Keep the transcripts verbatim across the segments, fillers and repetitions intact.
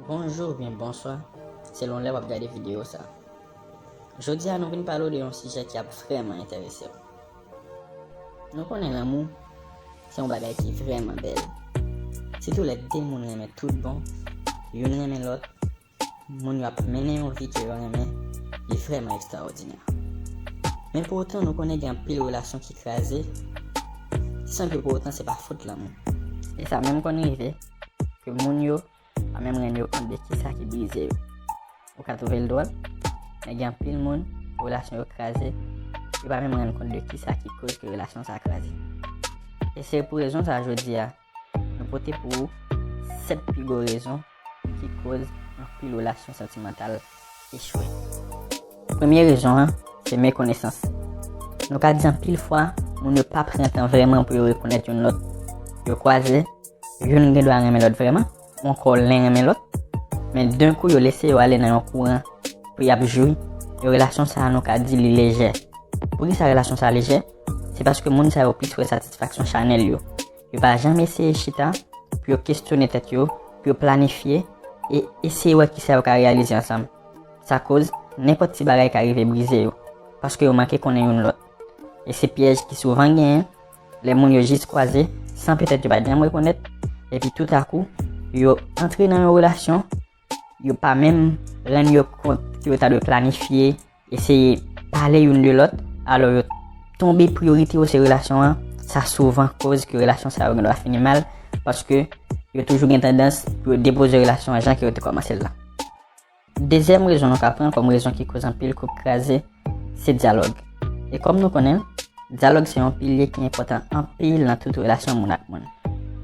Bonjou oubyen bonswa, selon lè w ap gade videyo sa. Jodi a, nou vin pale w de yon sijè ki ap vrèman enterese w. Nou konnen lanmou se yon bagay ki vrèman bèl. Sitou lè de moun renmen tout bon, youn renmen lòt, moun yo ap mennen yon vi ke yo renmen, li vrèman ekstraòdinè. Men poutan, nou konnen gen anpil relasyon ki kraze, san ke poutan se pa fòt lanmou. E sa menm konn rive ke moun yo pa menm rann yo kont de kisa ki brize yo. Ou ka twouve l dwòl, men gen anpil moun, relasyon yo kraze, yo pa menm rann kont de kisa ki koz ke relasyon sa a kraze. E se pou rezon sa a jodi a, nou pote pou ou sèt pi gwo rezon ki koz anpil relasyon santimantal echwe. Premye rezon an, se mekonesans. Nou ka di anpil fwa, moun yo pa pran tan vrèman pou yo rekonèt youn lòt. Yo kwaze, youn gen dwa renmen lòt vrèman, ou ankò len renmen lòt, men denkou yo lese yo ale nan yon kouran pou y ap jwi, e relasyon sa a nou ka di li lejè. Poukisa relasyon sa a lejè? Se paske moun sa yo plis wè satisfaksyon chanèl yo. Yo pa janm eseye chita pou yo kesyone tèt yo, pou yo planifye e eseye wè kisa yo ka reyalize ansanm. Sa koz, nenpòt ti bagay ka rive brize yo, paske yo manke konnen youn lòt. E se pyèj ki souvan genyen, lè moun yo jis kwaze, san petèt yo pa t janm rekonèt, epi toutakou, yo antre nan yon relasyon, yo pa menm rann yo kont ke yo ta dwe planifye, eseye pale youn de lòt, alò yo tonbe priyorite yo se relasyon an, sa souvan koz ke relasyon sa yo gen dwa fini mal, paske yo toujou gen tandans pou yo depoze relasyon an jan ke yo te kòmanse l la. Dezyèm rezon nou ka pran kòm rezon ki koz anpil koup kraze, se dyalòg. E kòm nou konnen l, dyalòg se yon pilye ki enpòtan anpil nan tout relasyon moun ak moun.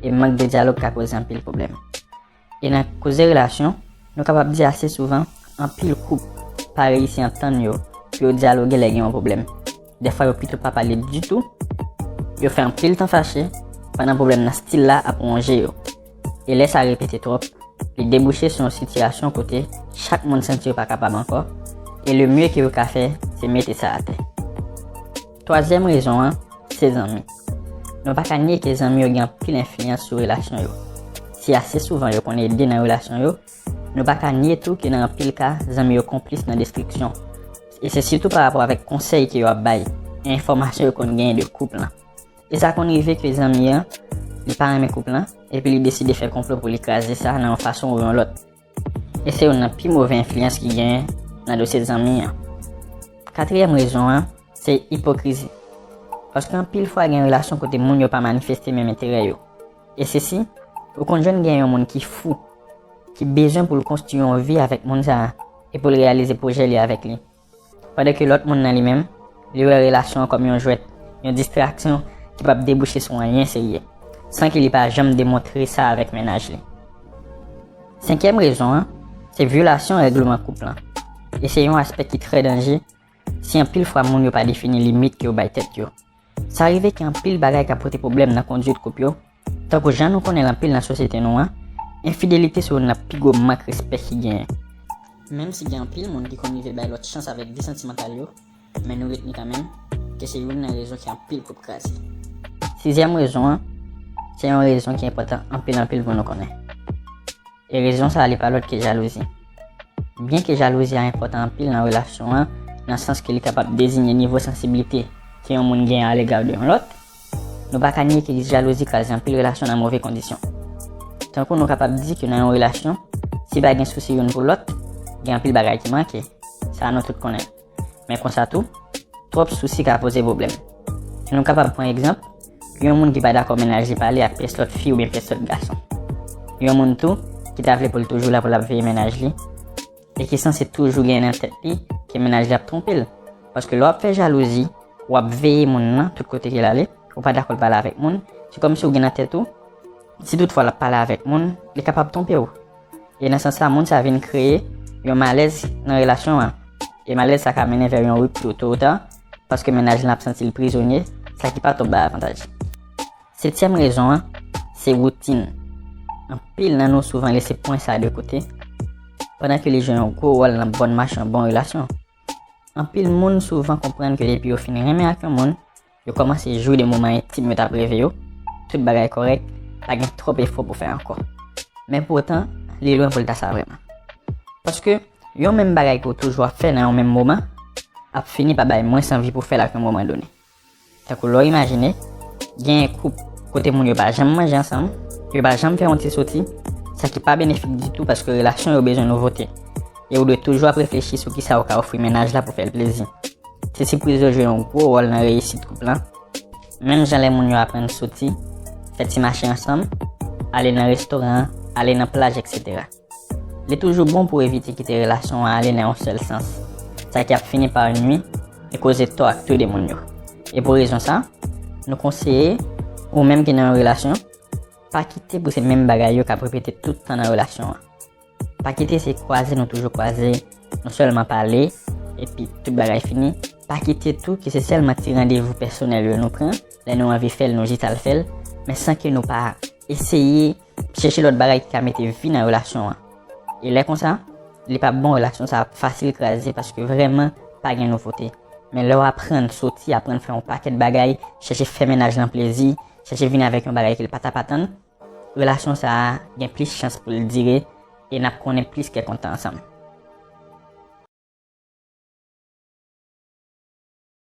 E mank de dyalòg ka koze anpil pwoblèm. E nan koze relasyon, nou kapab di ase souvan, anpil koup pa reyisi antann yo pou yo dyaloge lè gen yon pwoblèm. Dèfwa yo pito pa pale ditou, yo fè anpil tan fache, pandan pwoblèm nan still la ap wonje yo. E lè sa repete twòp, li debouche sou yon sitiyasyon kote chak moun santi yo pa kapab ankò, e le mye ke yo ka fè, se mete sa atè. Twazyèm rezon an, se zanmi. Nou pa ka nye ke zanmi yo gen anpil enfliyans sou relasyon yo. Si ase souvan yo konn ede nan relasyon yo, nou pa ka nye tou ke nan anpil ka, zanmi yo konplis nan destriksyon. E se sitou pa rapò avèk konsèy ke yo ap bay, e enfòmasyon yo konn genyen de koup lan. E sa konn rive ke zanmi an, li pa renmen koup lan, epi li deside fè konplo pou li kraze sa nan yon fason ou yon lòt. E se youn nan pi move enfliyans ki genyen nan dosye zanmi an. Katriyèm rezon an, se ipokrizi. Paske anpil fwa gen relasyon kote moun yo pa manifeste menm enterè yo. E se si, ou konn jwenn gen yon moun ki fou, ki bezwen pou l konstwi yon vi avèk moun sa a, e pou l reyalize pwojè li avèk li. Pandan ke lòt moun nan li menm, li wè relasyon an kòm yon jwèt, yon distraksyon ki p ap debouche sou anyen serye, san ke li pa janm demontre sa avèk mennaj li. Senkyèm rezon an, se vyolasyon règleman koup lan. E se yon aspè ki trè danje, si anpil fwa moun yo pa defini limit ke yo bay tèt yo. Sa rive ke anpil bagay ka pote pwoblèm nan kondwit koup yo, tankou jan nou konnen l anpil nan sosyete nou an, enfidelite se youn nan pi gwo mank respè ki genyen. Menm si gen anpil moun ki konn rive bay lòt chans avèk vi santimantal yo, men nou retni kanmenm ke se youn nan rezon ki anpil koup kraze. Sizyèm rezon an, se yon rezon ki enpòtan anpil anpil pou nou konnen. E rezon sa a li pa lòt ke jalouzi. Byenke jalouzi a enpòtan anpil nan relasyon an, nan sans ke li kapab deziye nivo sansiblite ke yon moun genyen alega de yon lòt, nou pa ka nye ke jalouzi kraze anpil relasyon nan move kondisyon. Tankou nou kapab di ke nan yon relasyon, si pa gen sousi youn pou lòt, gen anpil bagay ki manke. Sa a nou tout konnen. Men konsa tou, twòp sousi ka poze pwoblèm. Nou kapab pran egzanp, yon moun ki pa dakò mennaj li pale ak pyès lòt fi oubyen pyès lòt gason. Yon moun tou ki ta vle pou l toujou la pou l ap veye mennaj li, e ki sanse toujou gen nan tèt li ke mennaj li ap twonpe l. Paske lè w ap fè jalouzi, w ap veye moun nan tout kote ke l ale, ou pa dakò l pale avèk moun, se kòmsi w gen nan tèt ou, si toutfwa l ap pale avèk moun, li kapab twonpe w. E nan sans sa, moun sa vin kreye yon malèz nan relasyon an. E malèz sa ka mennen vè yon ripti to ou ta, paske mennaj lan ap santi l prizonye, sa ki pa twòp bay avantaj. Setyèm rezon an, se woutin. Anpil nan nou souvan lese pwen sa de kote, pandan ke li jwe yon gwo wòl nan bòn mach yon bon relasyon. Anpil moun souvan konprann ke depi yo fin renmen ak yon moun, yo kòmanse jwi de moman entim yo t ap reve yo, tout bagay kòrèk, pa gen twòp efò pou fè ankò. Men poutan, li lwen pou l ta sa vrèman. Paske yon menm bagay ke w toujou ap fè nan yon menm moman ap fini pa bay mwens anvi pou fè l ak yon moman done. Tankou lè w imajine, gen koup kote moun yo pa janm manje ansanm, yo pa janm fè yon ti soti, sa ki pa benefik ditou paske relasyon yo bezwen nouvote. E ou dwe toujou ap reflechi sou kisa ou ka ofri mennaj la pou fè l plezi. Ti sipriz yo jwe yon gwo wòl nan reyisit koup lan. Menm jan lè moun yo aprann soti, fè ti mache ansanm, ale nan restoran, ale nan plaj, etsetera. Li toujou bon pou evite kite relasyon an ale nan yon sèl sans, sa ki ap fini pa nwi e koze tò ak tou de moun yo. E pou rezon sa, nou konseye ou menm ki nan yon relasyon, pa kite pou se menm bagay yo k ap repete tout tan nan relasyon an. Pa kite se kwaze nou toujou kwaze, nou sèlman pale, epi tout bagay fini. Pa kite tou ke se sèlman ti randevou pèsonèl yo nou pran, lè nou anvi fè l, nou jis al fè l, men san ke nou pa eseye chèche lòt bagay ki ka mete vi nan relasyon an. E lè konsa, li p ap bon, relasyon sa ap fasil kraze paske vrèman pa gen nouvote. Men lè w aprann soti, aprann fè yon pakèt bagay, chèche fè mennaj lan plezi, chèche vin avèk yon bagay ke l pa t ap atann, relasyon sa a gen plis chans pou l dire e n ap konnen plis kè kontan ansanm.